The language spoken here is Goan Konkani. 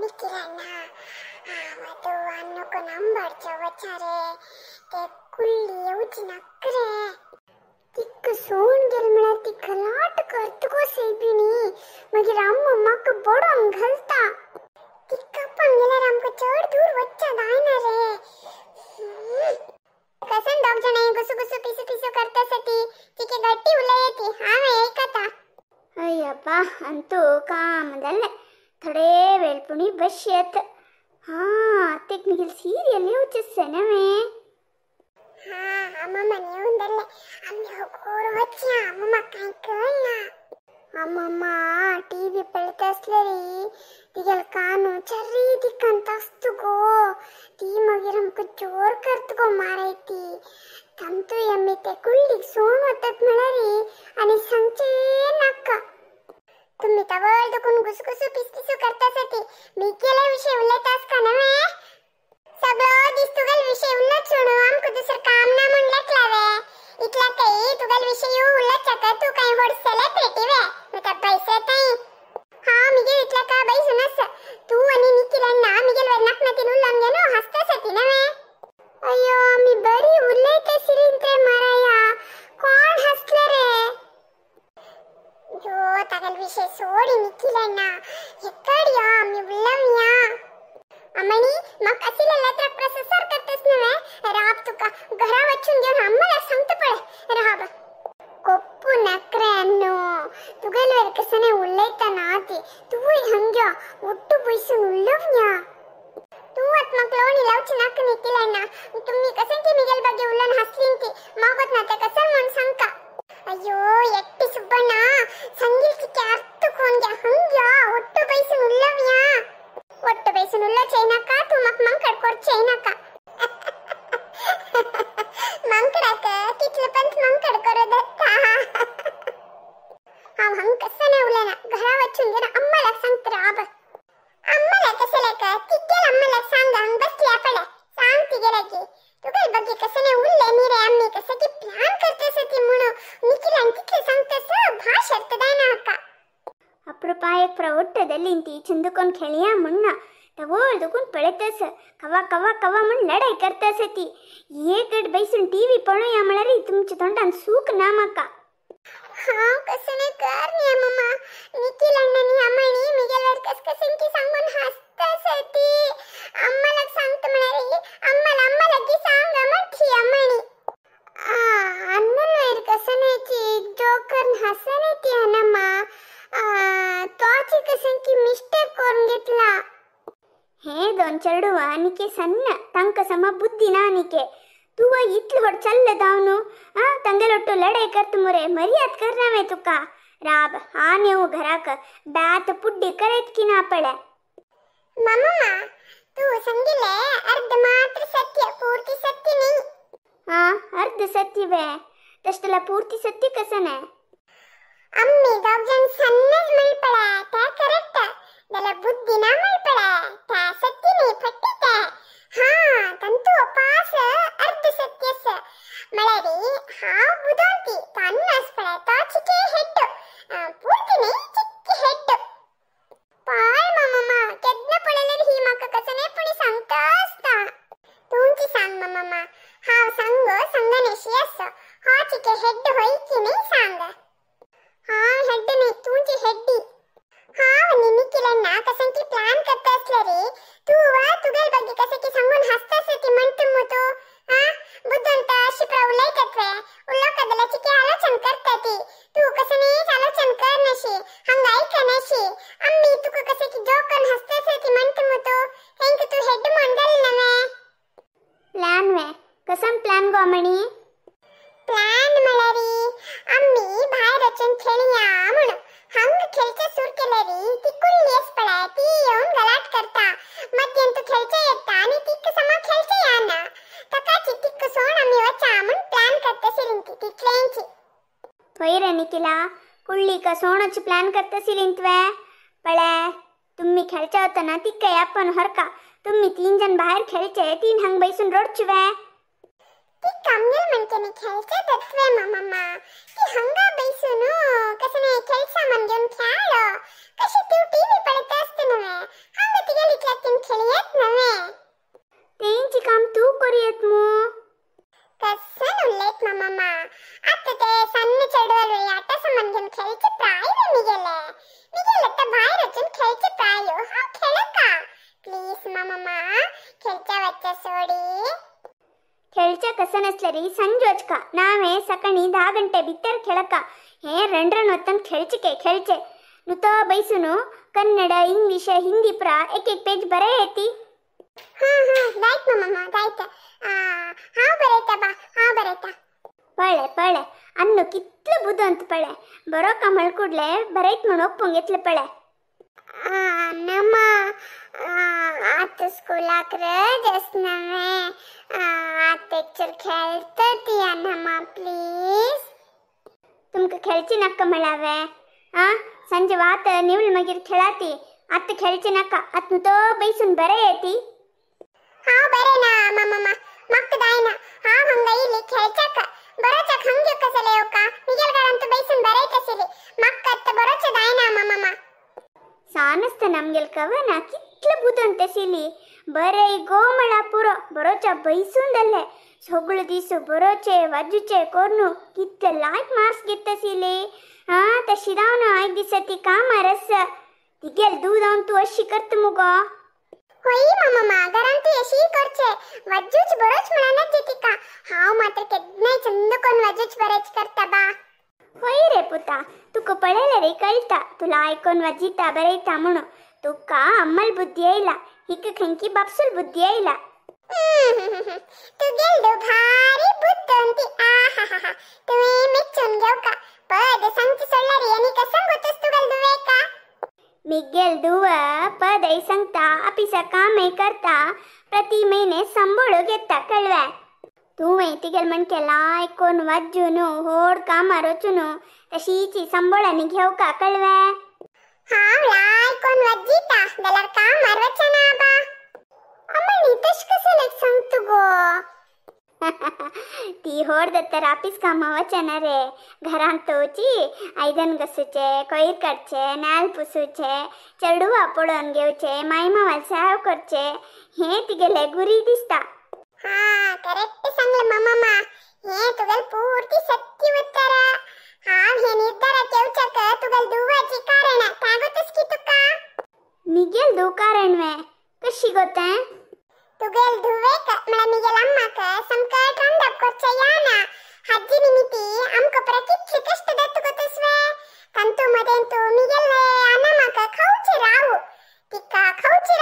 निखिल अण्णा हांव आतां नको नंबरच्या वचा रे ते कुल्ली येवची नाक रे तिका सोण गेल म्हळ्यार ती गलाट करता गो सैबिणी मागीर अम्मा म्हाका बडोवन घालता तिका पण गेल्यार आमकां चड दूर वच्चा जायना रे. कसन दोग जाणां गुसू गुसू पिसू पिसू करता ती तिके गट्टी उलयती हांवें आयकता. अय्यप्पा ಅಂತೂ ಕಾಮದಲ್ಲೇ ಥೋಡೇ ವೇळ ಪುಣಿ ಬಶ್ಯತ್. ಹಾಂ ಅತ್ತೆಗ್ ಮಿಗಿಲ್ ಸೀರಿಯಲ್ ಯೋಚಿಸ್ಸೆನವೇ. ಹಾಂ ಅಮ್ಮಮ್ಮ ನೀವುಂದಲ್ಲೇ ಅಮ್ಮಿ ಹೋಗೋರು ವಚ್ಚ ಅಮ್ಮಮ್ಮ ಕಾಯ್ कळना. अम्मम्मा टीव्ही पळयता आसलेली तिगेले कानू चर्री दिकांत आसता गो ती मागीर आमकां जोर करता गो मारायती तांतूय आमी ते कुल्लीक सोण वतात म्हळ्यार आनी सांगचें नाका. तुम्ही तवळ दुखून गुसगुसू पिसपिसू करता ती मिगेले विषय उलयता आसता नवे सगळो दीस तुगेल विषय उलत सोडू आमकां दुसरें काम ना म्हूण लेखला वे इतला काही तुगेल विषय उलत जाता तूं कांय व्हड सेलेब्रिटी वे तुका पैसे येताय. हांव मिगेल इतला का बाई सुनास तूं आनी निखिल अण्णा मिगेल वर नाकनातीन उलोवन घेवन हांसता ती नवे. अय्यो आमी बरी उलयता आशिल्लीं रे माराया कोण हांसले रे. यो तागेल विषय सोड निखिल अण्णा हेकडया आमी उलोवया. अम्मणी म्हाका आशिल्ले लेत्राक प्रससार करतास नवे राब तुका घरा वचून घेवन अम्माला सांगता पळय राब. कोप्पू नकरे अन्नू तुगेले वर कसने उलयता ना ती तूंय हंग्या ಒಟ್ಟು ಬೈसून उलोवया. तूं आतां म्हाका लोणी लावची नाका निखिल अण्णा तुमी कसं मिगेल ಬಗ್ಗೆ उलोवन हांसलीं ती मागत ना तें कसं म्हूण सांगता. अय्यो एट्टी सुब्बण्ण संगील चिके अर्थ कोन हंग्या ಒಟ್ಟು ಬೈसून उलोवया. ಒಟ್ಟು ಬೈसून उलोवचें नाका तूं म्हाका मंकड करचें नाका. मंकडाक कितले पंत मंकड करूं दत्ता. हांव हांग कसं उलयना घरा वचून घेवन अम्मालाक सांगता राब. अम्माला कसं लेक तिगेल अम्मालाक सांग हांग बसल्या पळय सांग तिगेलाकी तुगेल ಬಗ್ಗೆ कसं उरले न्ही रे आमी कसं की प्लॅन करता ती म्हणून निखिलान तितलें सांगता भाश अर्थ जायना हाका. ಅಪ್ರೂಪಾಯಕ್ ಪ್ರೊಟ್ಟದಲ್ಲಿಂತಿ ಚಂದಕೊಂಡ್ खेळिया ಮುಣ್ಣ ತವೋಳ್ದುಕುನ್ ಪಳೆತಸ ಕವ ಕವ ಕವ ಮುಣ್ ಲಡಾई करतासती एकट बैसून टीव्ही पळोवया म्हळ्यार तुमच्या तोंडान सूख ना म्हाका. हांव कसं कर न्ही अम्मा निखिल अण्णानी अम्माणी मिगेल वर कस कसं की सांगून हांसता ती अम्मालाक सांगता म्हळ्यार अम्माला अम्मालाकी सांग म्हणटी अम्माणी. अन्नुल कसनेची जोकर हसने ती अनम्मा तोची कसं की मिस्टेक करून घेतला. हे दोन चेडवा आनिके सಣ್ಣ तांकां समा बुद्धी ना आनिके तूं इतलो व्हड चल्ल जावन आं तांगेले ಒಟ್ಟು लडाई करता मुरे मर्याद करना तुका. राब हांव येवं घराक बात पुड्डी करत की ना पळय. मम्मा तूं सांगिल्लें अर्ध मात्र सत्य पूर्ती सत्य न्ही. हां अर्ध सत्य वे तशें जाल्यार पूर्ती सत्य कसं न्हय. अम्मी दोग जाण सन्नच मेळपळा तें करेक्ट जाल्यार बुद्धी ना मेळपळा तें सत्य न्ही फटी तें. हां तांतू पास अर्ध सत्य आसा म्हळ्यार हांव बुदवंती तो अन्नास पळय तो चिके हेड पूर्ती न्ही चिक्के हेड. पळय मम्मा केन्ना पळयल्यार ही म्हाका कसं पुणी सांगता आसता. तुमची सांग मम्मा हांव सांगो सांगनेशी आसा हो चिके हेड होय की न्ही सांग. हांव हेड न्ही तुमची हेड्डी. हांव आनी निखिल अण्णा कसं की प्लॅन करता आसले रे तूं वा तुगेल ಬಗ್ಗೆ कसं की सांगून हांसता ती म्हणटा मु तूं. आं बुदवंत अशी प्रा उलयतात वे उलोवका चिके आलोचन करता ती तूं कसं आलोचन कर नशी हांगा आयकनाशी आमी तुका कसं की जोक करून हांसता ती म्हणटा मु तूं हेंका तूं हेड म्हूण जालें नवे. प्लॅन वे कसं प्लॅन गो अमणी. प्लॅन म्हळ्यार आमी भायर वचून खेळया म्हणून हांगा खेळचे सुरू केल्यार ती कुल्ली आस पळय ती येवन गलाट करता मध्यान तूं खेळचे येता आनी तिका समा खेळचे येना ताकाची तिका सोड आमी वचा म्हूण प्लॅन करता आशिल्लीं ती तितलेंची. थंय रे निखिला कुल्लीका सोणोची प्लॅन करता आशिल्लीं तुवें पळय तुम्ही खेळच्या वतना तिका आपण हरका तुम्ही तीन जण बाहेर खेळचे तीन हांग बैसून रडचे वे. ती कमगेल म्हणचे खेळचे तत्वे मामा ती हंगा बैसून कसं खेळ सामान घेवन खेळ कशें तूं टीव्ही पळयता आसता न्हय हांगा तिगेली हांव खेळका प्लीज मामा खेळच्या वच्चा सोडी. खेळच्या कसं नसलं री संजोचका नावे सकाळी 10 ಗಂಟೆ ಬಿತ್ತರ खेळಕ हे रणरण ಹೊತ್ತಂಗ್ खेळಚಿಕೆ खेळचे नुತ ಬೈಸುನು ಕನ್ನಡ ಇಂಗ್ಲಿಷ ಹಿಂದಿ ಪ್ರ एक एक पेज बरे येती. हां हां जायत मामा जायत. हांव बरयता बा हांव बरयता. पळे पळे ಅನ್ನು ಕಿತ್ಲು ಬುದು ಅಂತ ಪಳೆ ಬರೋಕ ಮಳ್ಕೂಡ್ಲೆ ಬರೈತ್ म्हण ಒಪ್ಪಂಗ್ ಎತ್ಲೆ ಪಳೆ. ನಮ್ಮ आत स्कूलाक रज आसना आत टेक्चर खेळता ती अनमा प्लीज. तुमका खेळची नक्का म्हळावे आ संजे वात निवल मागीर खेळाती आत खेळची नका आत नुतो बैसून बरे येती. हांव बरें ना मामा म्हाका जायना हांव हांगा येयली खेळच्याक बरोच्याक हांग येवका जाल्यार येवका मिगेल घरांत बैसून बरयत आशिल्ली म्हाका आतां बरोचें जायना मामा. ಸಾನಸ್ತ ನಮ್ಗೆಲ್ ಕವನ ಕಿತ್ಲ ಬುದಂತೆ ಸಿಲಿ ಬರೇ ಗೋಮಳ ಪುರೋ ಬರೋಚ ಬೈಸುಂದಲ್ಲೇ ಸೊಗಳು ದಿಸು ಬರೋಚೆ ವಜ್ಜುಚೆ ಕೊರ್ನು ಕಿತ್ಲ ಲಾಯ್ಕ್ ಮಾರ್ಕ್ಸ್ ಗೆತ್ತ ಸಿಲಿ. ಆ ತಶಿದಾವನು ಆಯ್ಕ್ ದಿಸತಿ ಕಾಮ ರಸ ತಿಗೆಲ್ ದೂದಂತು ಅಶಿ ಕರ್ತ ಮುಗೋ. होई मामा घरांत अशी करचे वज्जूच बरोच म्हणा तिका हांव मात्र केन्नाय चंद कोण वज्जूच बरेच करता बा. होय रे पुता तुका पळयलें रे कळटा तुला आयकोन वाजिता बरयता म्हणून तुका अम्मल बुद्धी येयला हिका खंयची बापसूल बुद्धी येयला. तुगेल भारी बुद्ध आहा तुवें मेच्चून घेवका पद सांगची सोडल्यार आनी कसं गोतस तुगेल दुवेका. मिगेल दुव पदय सांगता आपिसा कामय करता प्रति महिने संबोळो घेता कळवे. तुवें तिगेल म्हणके लायकोन वाज्जून होड कामार वचून तशीची संबोळांनी घेवका कळवे. हांव लायकोन वाज्जिता जाल्यार कामार वचना बा. अम्मणी तशें कसं लेक सांगता गो. ती होड दत्तर आपिस कामा वचना रे घरांत वची आयदन घासूचे कोयर काडचे नाल पुसूचे चेडवा पळोवन घेवचे माय मावाल सेव करचे हे तिगेले गुरी दिसता. हा करेक्ट सांगले मामा हे तुगेल पूर्ती सत्य उत्तर. हांव हे निर्धाराक येवच्याक तुगेल दुवाची कारण तागोतस की तुका. मिगेल दू कारण वे कशी गो तें? तुगेल धुवेक म्हळ्यार मिगेल अम्माक सामकें रांदप करचें येना हाजी निमिती आमकां परत कितले कश्ट जाता गोतस वे. तांतू मदें तूं मिगेल अनामाक खावचें राव तिका खावचें